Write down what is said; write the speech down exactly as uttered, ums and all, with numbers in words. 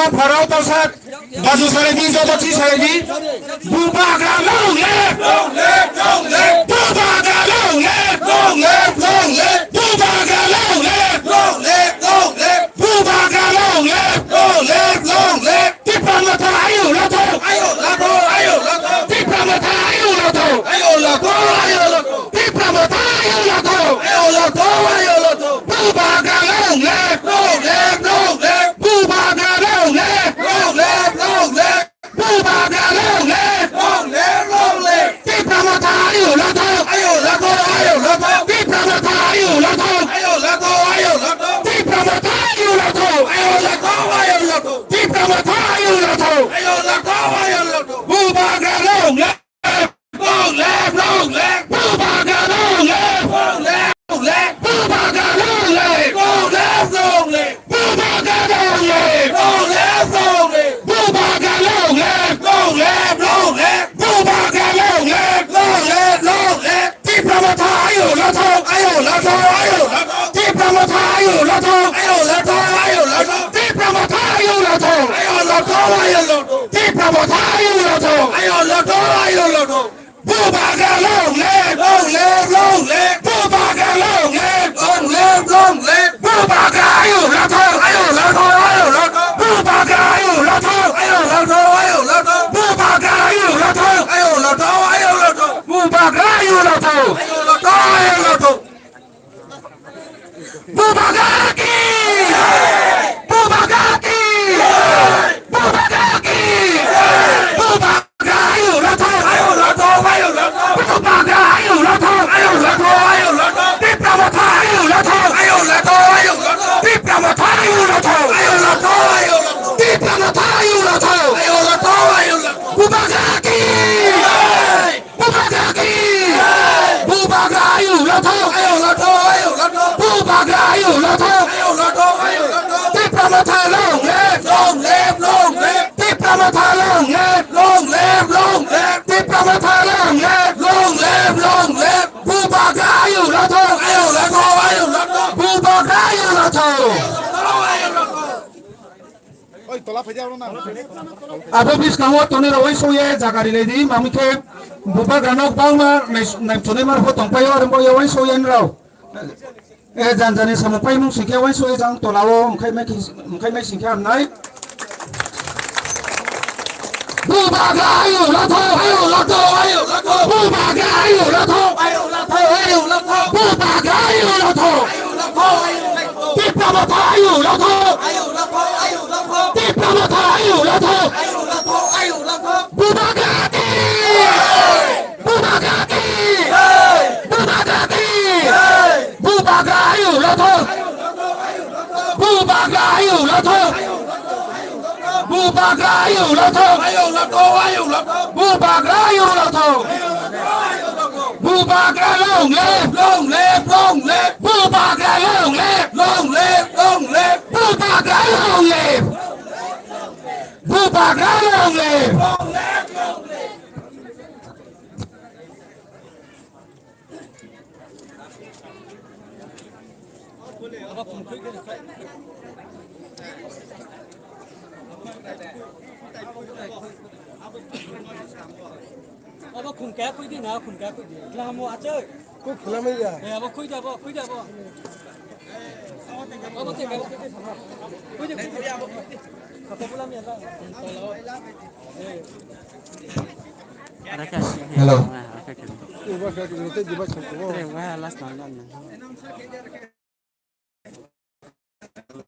Pharao tau sa, baju salai di, joto chi salai di. Bubagra long live! Long live, long live! Bubagra long live! Long live, long live! Bubagra long live! Long live, long live! Bubagra long live! Long live, long live! Tipra Motha ayu lathou! Ayu lathou, ayu lathou! Tipra Motha ayu lathou! Ayu lathou, ayu lathou! Tipra Motha ayu lathou! Ayu lathou, ayu lathou! Bubagra long live! Long live, long live! Bubagra long live! Long live, long live! Bubagra long live! Long live, long live! Tipra Motha ayu lathou! Ayu lathou, ayu lathou! Tipra Motha ayu lathou! Ayu lathou, ayu lathou! Tipra Motha ayu lathou! Ayu lathou, ayu lathou! Tipra Motha ayu lathou! Ayu lathou, ayu lathou! Bubagra long live! Long live, long live! Bubagra long live! Long live, long live! Bubagra long live! Long live, long live! Bubagra long live! Long live, long live! Bubagra long live! Long live, long live! Bubagra long live! Long live, long live! Tipra Motha ayu lathou! Ayu lathou, ayu lathou! Tipra Motha ayu lathou! Ayu lathou, ayu lathou! Tipra Motha ayu lathou! Ayu lathou, ayu lathou! Tipra Motha ayu lathou! Ayu lathou, ayu lathou! Bubagra long live! Long live, long live! Bubagra long live! Long live, long live! Bubagra ayu lathou! Ayu lathou, ayu lathou! Bubagra ayu lathou! Ayu lathou, ayu lathou! Bubagra ayu lathou! Ayu lathou, ayu lathou! Bubagra ayu lathou! Ayu lathou, ayu lathou! Bubagra ki! Bubagra ki! Bubagra ki! Bubagra ayu lathou! Ayu lathou, ayu lathou! Bubagra ayu lathou! Ayu lathou, ayu lathou! Tipra Motha ayu lathou! Ayu lathou, ayu lathou! Tipra Motha ayu lathou! Ayu lathou, ayu lathou! Tipra Motha ayu lathou! Ayu lathou, ayu lathou! Bubagra ki! Bubagra ki! Bubagra ayu lathou! Ayu lathou, ayu lathou! Bubagra ayu lathou! Ayu lathou, ayu lathou! Tipra Motha long live! Long live, long live! Tipra Motha long live! Long live, long live! Tipra Motha long live! Long live, long live! Bubagra ayu lathou! Ayu lathou, ayu lathou! Bubagra ayu lathou! Abo buskang wo tongnai rao uaingsouh ye zaga rilai di, mami khe bubagra no gbangma nai-, naichonai ma rao pho tongpai ou, are bo ye uaingsouh ye nrao. E, janja ni samung paimung sing khe uaingsouh ye jang tola wo mkhaimai sing khe hamnai. Bubagra ayu lathou, ayu lathou, ayu lathou. Bubagra ayu lathou, ayu lathou, ayu lathou. Bubagra ayu lathou, ayu lathou, ayu lathou. Tipra Motha ayu lathou, ayu lathou, ayu lathou. Tipra Motha ayu lathou, ayu lathou, ayu lathou. Bubagra ki! Bubagra ki! Bubagra ki! Bubagra ayu lathou! Bubagra ayu lathou! Bubagra ayu lathou! Bubagra ayu lathou! Bubagra long live! Long live! Long live! Bubagra long live! Long live! Long live! Bubagra long live! Bubagra long live! Abo khung kaya khui di na, khung kaya khui di. Tla hamo achoi. Kok khula mai ya. Eh, abo khui di, abo khui di, abo. Abo te, abo te. Khui di, khui di, abo khui di. Hello. Iba kaya kaya, tei diba sangkubo.